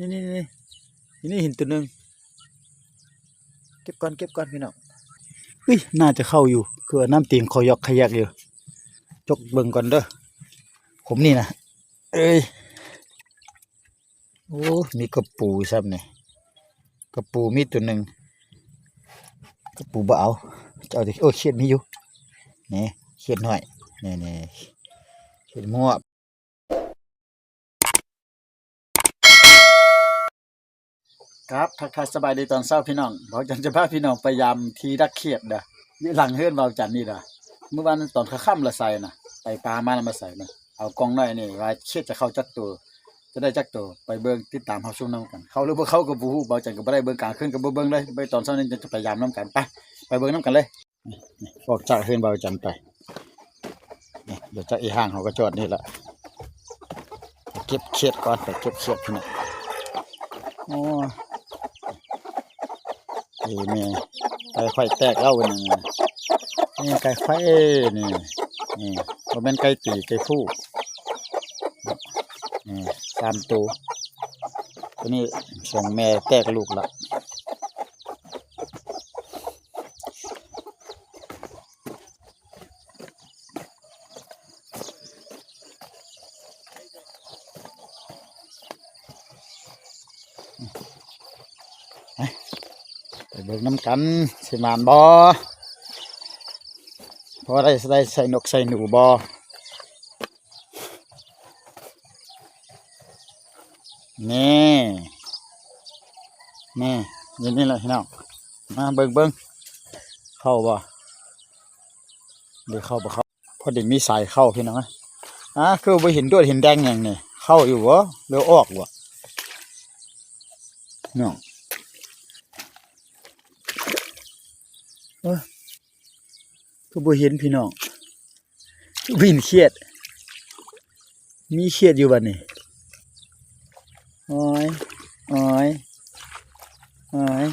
ນີ້ໆໆ ນີ້ເຫັນຕົວໜຶ່ງ. ເກັບກ່ອນ ເກັບກ່ອນພີ່ນ້ອງ. ອຸ້ຍ ໜ້າຈະເຂົ້າຢູ່ ຄືວ່ານ້ຳຕີນເຂົາຢອກຂະແຍກຢູ່. ຈົກເບິ່ງກ່ອນເດີ ຂຸມນີ້ນະ. ເອີຍ ໂອ້ ມີກະປູຊ້ຳນີ້ ກະປູມີຕົວໜຶ່ງ. ກະປູບໍ່ເອົາ ຈະເອົາແຕ່ ໂອ້ ຂຽດມີຢູ່ ນີ້ ຂຽດນ້ອຍ ນີ້ໆ ຂຽດງວບ. ຄັບ ທັກທາຍສະບາຍດີຕອນເຊົ້າພີ່ນ້ອງ. ບ່າວຈັນຈະພາພີ່ນ້ອງໄປຢາມທີ່ດັກຂຽດເດີ ຢູ່ຫຼັງເຮືອນບ່າວຈັນນີ້ເດີ. ມື້ວານຕອນຄ່ຳໆລະໄຊນະ ໄປປ່າມາລະມາໃສ່ນະ ເອົາກ້ອງນ້ອຍນີ້ວ່າຂຽດຈະເຂົ້າຈັກໂຕ ຈະໄດ້ຈັກໂຕ ໄປເບິ່ງ ຕິດຕາມຮັບຊົມນຳກັນ. ເຂົ້າຫຼືບໍ່ເຂົ້າກໍບໍ່ຮູ້ ບ່າວຈັນກໍບໍ່ໄດ້ເບິ່ງ ກາງຄືນກໍບໍ່ເບິ່ງເລີຍ. ໄປຕອນເຊົ້ານີ້ຈະໄປຢາມນຳກັນ. ໄປ ໄປເບິ່ງນຳກັນເລີຍ. ນີ້ ນີ້ ອອກຈາກເຮືອນບ່າວຈັນໄປ ນີ້ ດຽວຈັກອີ່ຫ້າງເຮົາກໍຈອດນີ້ລະ. ໄປເກັບຂຽດກ່ອນ ໄປເກັບຂຽດພີ່ນ້ອງ. ໂອ້ ເອີ ແມ່ ໄກ່ຂ້ອຍແຕກແລ້ວນີ້ ນີ້ໄກ່ຂ້ອຍ ເອີ ນີ້ ນີ້ ບໍ່ແມ່ນໄກ່ຕີ ໄກ່ຜູ້ ນີ້ ສາມໂຕ. ຕົວນີ້ສອງແມ່ແຕກລູກລະ. ໄປເບິ່ງນຳກັນ ຊິໝານບໍ່ ພໍໄດ້ ໄດ້ໃສ່ນົກໃສ່ໜູບໍ່. ນີ້ ນີ້ ຢູ່ນີ້ແຫຼະພີ່ນ້ອງ ມາເບິ່ງ ເບິ່ງ ເຂົ້າບໍ່ ຫຼືເຂົ້າບໍ່ເຂົ້າ. ພໍດີມີສາຍເຂົ້າພີ່ນ້ອງ. ອາ ຄືບໍ່ເຫັນດວດເຫັນແດງຫຍັງນີ້ ເຂົ້າຢູ່ບໍ່ ຫຼືອອກບໍ່ນ້ອງ. ເອີ ຄືບໍ່ເຫັນພີ່ນ້ອງ ຄືບໍ່ເຫັນຂຽດ. ມີຂຽດຢູ່ບັດນີ້. ໂອ້ຍ ໂອ້ຍ ໂອ້ຍ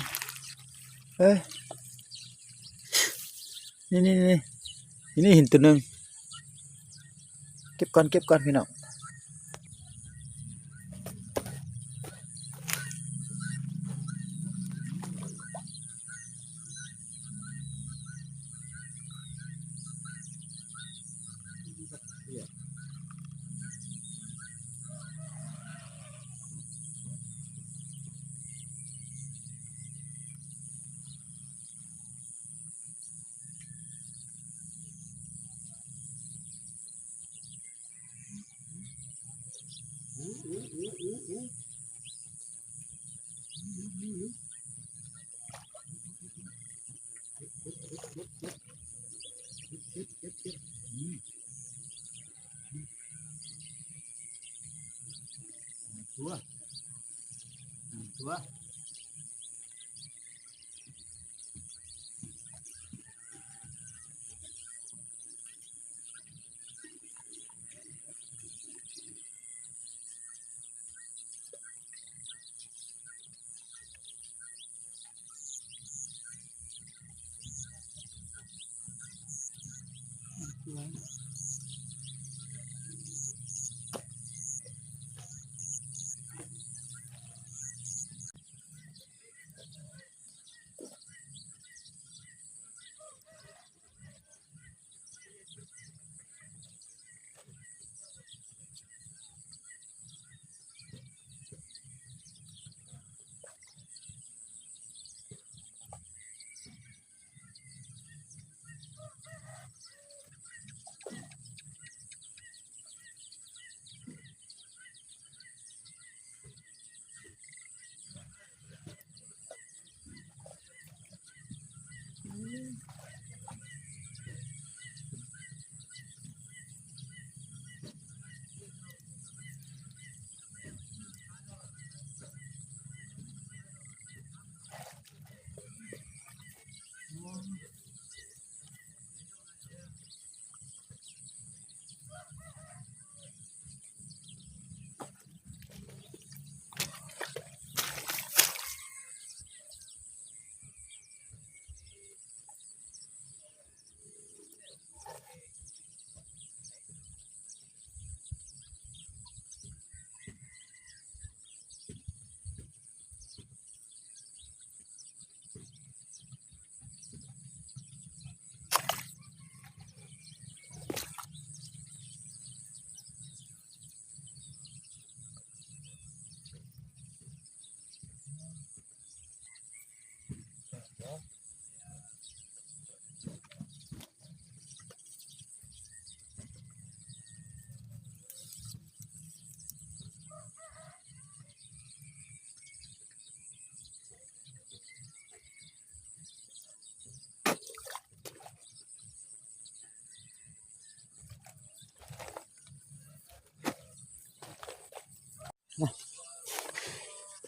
ເອີ ນີ້ໆໆ ນີ້ເຫັນຕົວໜຶ່ງ. ເກັບກ່ອນ ເກັບກ່ອນພີ່ນ້ອງ.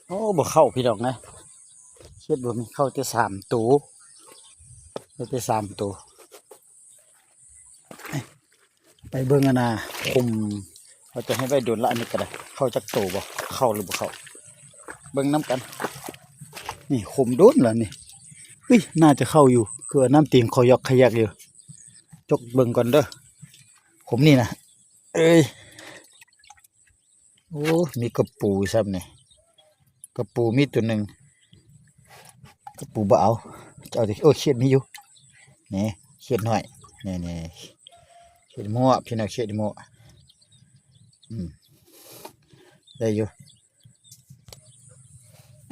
ໂອ້ ບໍ່ເຂົ້າພີ່ນ້ອງເອີຍ ເຂດບໍ່ມີ ເຂົ້າແຕ່ສາມໂຕ ໄດ້ແຕ່ສາມໂຕ. ໄປເບິ່ງອັນນ່າ ຂຸມ ວ່າຈະໃຫ້ໄວ້ດົນລະ ອັນນີ້ກໍໄດ້ ເຂົ້າຈັກໂຕບໍ່ ເຂົ້າຫຼືບໍ່ເຂົ້າ ເບິ່ງນຳກັນ. ນີ້ຂຸມດົນລະນີ້ ເຮີ້ຍ ໜ້າຈະເຂົ້າຢູ່ ຄືວ່ານ້ຳຕີນຂໍຢອກຂະແຍກຢູ່. ຈົກເບິ່ງກ່ອນເດີ ຂຸມນີ້ນະ ເອີຍ. ໂອ້ ມີກະປູຊ້ຳນີ້ ກະປູມີໂຕໜຶ່ງ ກະປູບໍ່ເອົາ ຈະເອົາແຕ່ ໂອ້ ເຂດມີຢູ່ ນີ້ ເຂດນ້ອຍ ນີ້ໆ ເຂດມົວ ພີ່ນ້ອງ ເຂດມົວ ອືມ ໄດ້ຢູ່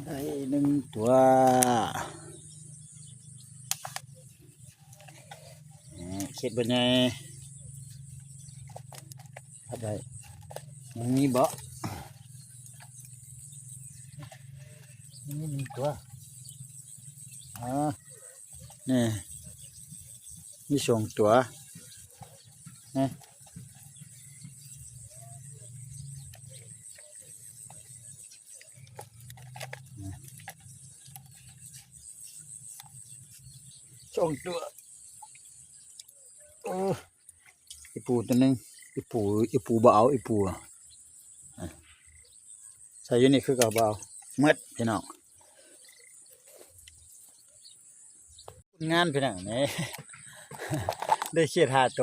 ໄດ້ໜຶ່ງຕົວ. ເຂດບໍ່ໃຫຍ່ ໄດ້ ຍັງມີບໍ່ ມີໜຶ່ງຕົວ ອ່າ ນີ້ ມີສອງຕົວ ນີ້ ສອງຕົວ ໂອ້ ອີ່ປູຕົວໜຶ່ງ ອີ່ປູ ອີ່ປູບໍ່ເອົາ ອີ່ປູ ໃສ່ຢູ່ນີ້ຄືເກົ່າ ບໍ່ເອົາ ໝົດພີ່ນ້ອງ. ຜົນງານພີ່ນ້ອງ ນີ້ ໄດ້ເຂດຫ້າໂຕ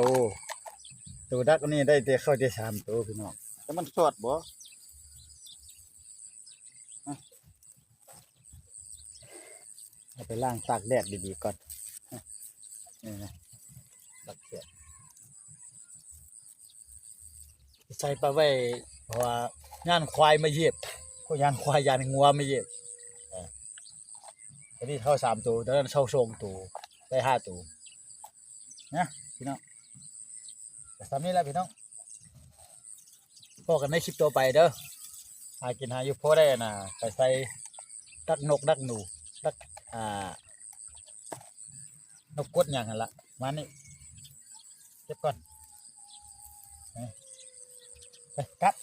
ໂຕດັກນີ້ໄດ້ແຕ່ ເຂົ້າແຕ່ສາມໂຕພີ່ນ້ອງ ແຕ່ມັນຊອດບໍ່ ເອົາໄປລ້າງຕາກແດດດີໆກ່ອນ ນີ້ນະ ຕາກແດດ ໃສ່ປະໄວ້ ເພາະວ່າຢ້ານຄວາຍມາຢຽບ ໂອ້ ຢ້ານຄວາຍ ຢ້ານງົວມາຢຽບ ເອີ ອັນນີ້ເຂົ້າສາມໂຕ ຕອນນັ້ນເຂົ້າສອງໂຕ ໄດ້ຫ້າໂຕນະພີ່ນ້ອງ. ກໍສ່ຳນີ້ແຫຼະພີ່ນ້ອງ ພໍ້ກັນໃນຄລິບຕໍ່ໄປເດີ ຫາກິນຫາຢູ່ ພໍໄດ້ອັນນ່າ ໄປໃສ່ດັກນົກດັກໜູ ດັກ ອ່າ ນົກກົດຫຍັງຫັ້ນລະ ປະມານນີ້ ເກັບກ່ອນ ໄປກັບ.